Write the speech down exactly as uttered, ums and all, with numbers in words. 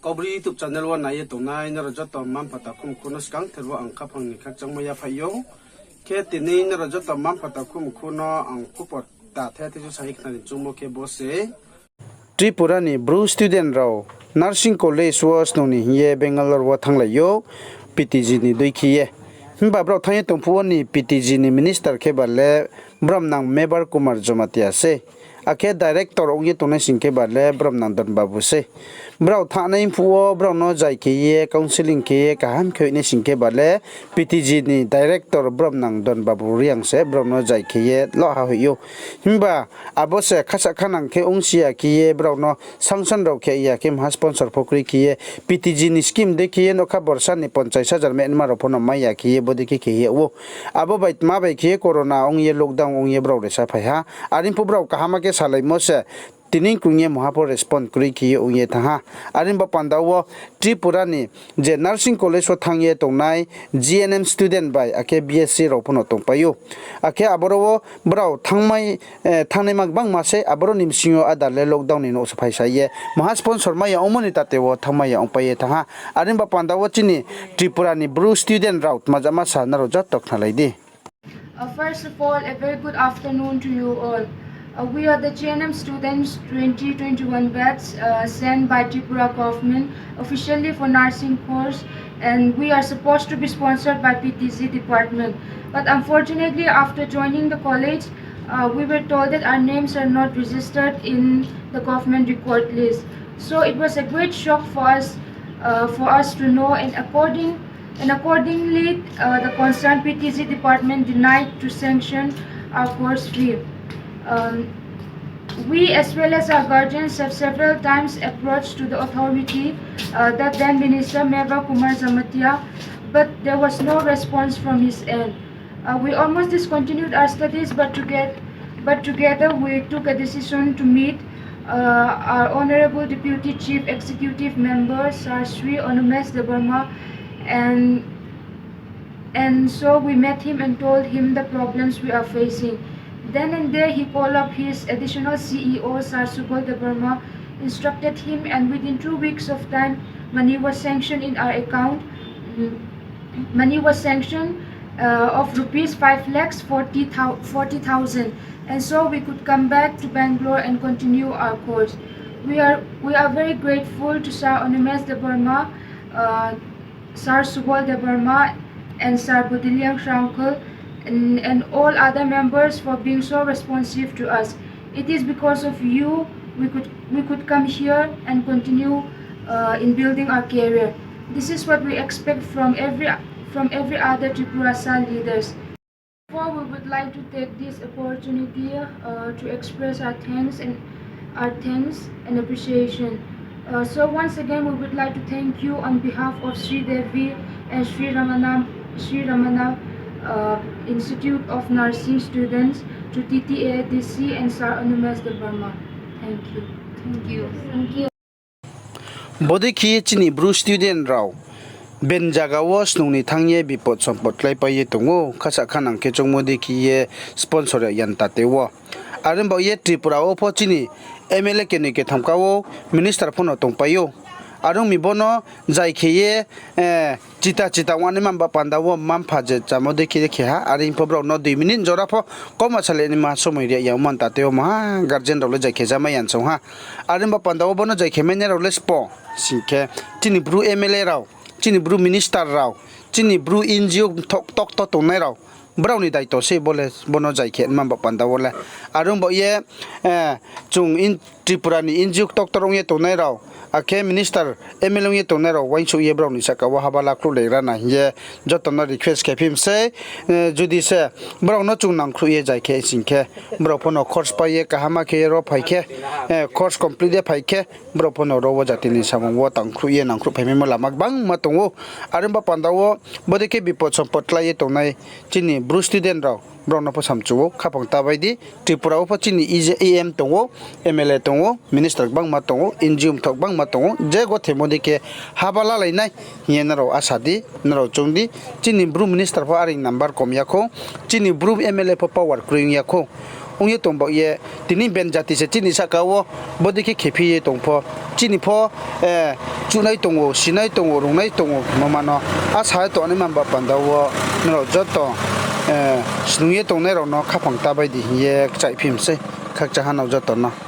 Obri YouTube channel wo nai ye tongnai nrao joto mma-mpha takhu mkhu no skangther wo ang khaphang ni khakchangmo yaphaih ou. Khe tini nrao joto mma-mpha takhu mkhu no ang khupor ta the theisu sa ye khna ni choungmo khe bo se. Tripura ni Bru student rao nursing college wo snung ni hing ye Bangalore wo thannglai ou, P T G ni dei khe ye. Himba brao thanng ye tong phuh wo ni P T G ni minister khe ba le bromnang Mebar Kumar Jamatia sei. Akhe director ong ye tongnai sing khe ba le bromnang Don Babu sei. Brao thanngnai phuh wo brao no zai khe ye counselling khe ye kaham khe hoihnai sing khe ba le P T G ni director bromnang Don Babu Reang se brao no zai khe ye loh ha hoih ou. Himba abo se khasa khanang khe ongsi ya khe ye brao no sanction rao khe ya khe maha sponsor pho kroi khe ye P T G ni scheme dei khe ye nougkha borsa ni ponchais hajar menma rao pho no mai ya khe ye bodei khe khe ye ou. Abo bai tma bai khe ye corona ong ye lockdown ong ye brao resa phai ha. Are pho brao kaham khe salaimo se tini krung ye maha pho respond kroi khe ye ong ye thanng ha. Are ni bo panda wo Tripura ni je nursing college wo thanng ye tongnai G N M student bai akhe B S C rao pho no tongpai ou. Akhe aboro wo brao thanngmai, thanngnaima gbangma sei, aboro ni bsing yo ada le lockdown ni nouh se phaisa ye maha sponsor mai ya ongmo ni tate wo thanngmai ya ongpai ye thanng ha. Are ni bo panda wo chini Tripura ni Bru student rao tma jama sa nrao joto khnalai di. Uh, first of all, a very good afternoon to you all. Uh, we are the G N M students twenty twenty-one batch, uh, sent by Tripura government officially for nursing course, and we are supposed to be sponsored by P T G department. But unfortunately, after joining the college, uh, we were told that our names are not registered in the government record list. So it was a great shock for us, uh, for us to know, and according and accordingly, uh, the concerned P T G department denied to sanction our course fee. Um, we, as well as our guardians, have several times approached to the authority, uh, that then Minister Mevar Kumar Jamatia, but there was no response from his end. Uh, we almost discontinued our studies, but together, but together we took a decision to meet, uh, our Honorable Deputy Chief Executive Member, Sir Shri Animesh Debbarma, and, and so we met him and told him the problems we are facing. Then and there, he called up his additional C E O, Sir Subal Debbarma, instructed him, and within two weeks of time, money was sanctioned in our account. Mm, money was sanctioned, uh, of rupees five lakhs forty thousand, and so we could come back to Bangalore and continue our course. We are, we are very grateful to Sir Animesh Debbarma, uh, Sir Subal Debbarma, and Sir Bodiliang Shrangkhal, and, and all other members for being so responsive to us. It is because of you we could, we could come here and continue, uh, in building our career. This is what we expect from every, from every other Tripurasa leaders. Therefore, we would like to take this opportunity, uh, to express our thanks and, our thanks and appreciation. Uh, so once again, we would like to thank you on behalf of Sri Devi and Sri Ramana, Sri Ramana, uh, Institute of Nursing students, to T T A D C and Sir Animesh Debbarma. Thank you. Thank you. Thank you. Bodei khe ye chini Bru student rao ben zaga wo snung ni thanng ye bipot sompot kláipai ye tong ou, khasa khanang khe choungmo dei khe ye sponsor ya yan tate wo. Are baoh ye Tripura wo pho chini M L A kenoi ketham ka ou, minister pho no tongpai ou. Are ong mi bo no zai khe ye, eh, chita chita ongnaima ba panda wo mma-mpha je chamo dei khe ye khe ha, are pho brao no dui minute jora pho kauma salai naima somoi ri ya ongmo ni tate wo maha guardian rao le zai khe jamai ya song ha. Are ba panda wo bo no zai khe mainai rao le sbo sing khe chini Bru M L A rao, chini Bru minister rao, chini Bru N G O mthoh ktokto tongnai rao, brao ni daito se bo le bo no zai khe ma ba panda wo le. Are ong baoh ye, eh, chung Tripura ni N G O ktokto ong ye tongnai rao, akhe minister, M L A ong ye tongnai rao uaingsouh ye brao ni sahka wo habala khruhlai ra na hing ye joto no request khe phi mi sei, eh, judi se brao no chung nangkhruh ye zai khe sing khe, brao pho no course pai ye kaham khe ye ro phai khe, eh, course complete ye phai khe, brao pho no ro wo jati ni samung wo tangkhruh ye nangkhruh phaimaimo lama gbangma tong ou. Are ba panda wo bodei khe bipot sompot klái ye tongnai chini Bru student rao, brao no pho samchu ou, khaphang ta bai di, Tripura wo pho chini E M tong ou, M L A tong ou, minister gbangma tong ou, N G O mthoh gbangma tong ou, je gothemo dei khe haba lalai nai hing ye nrao asa di, nrao choung di, chini Bru minister pho are number kom ya khou, chini Bru M L A pho power kroi ong ya khou. ong ye tong baoh ye, tini ben jati se chini sahka wo bodei khe khephi ye tong pho, chini pho, eh, chuhnai tong ou, sinai tong ou, rungnai tong ou hingmo ma no, a sa ye tongnaima ba panda wo nrao joto, eh, snung ye tongnai rao no khaphang ta bai di hing ye kchaihphi mi sei, khakchang ha nrao joto no.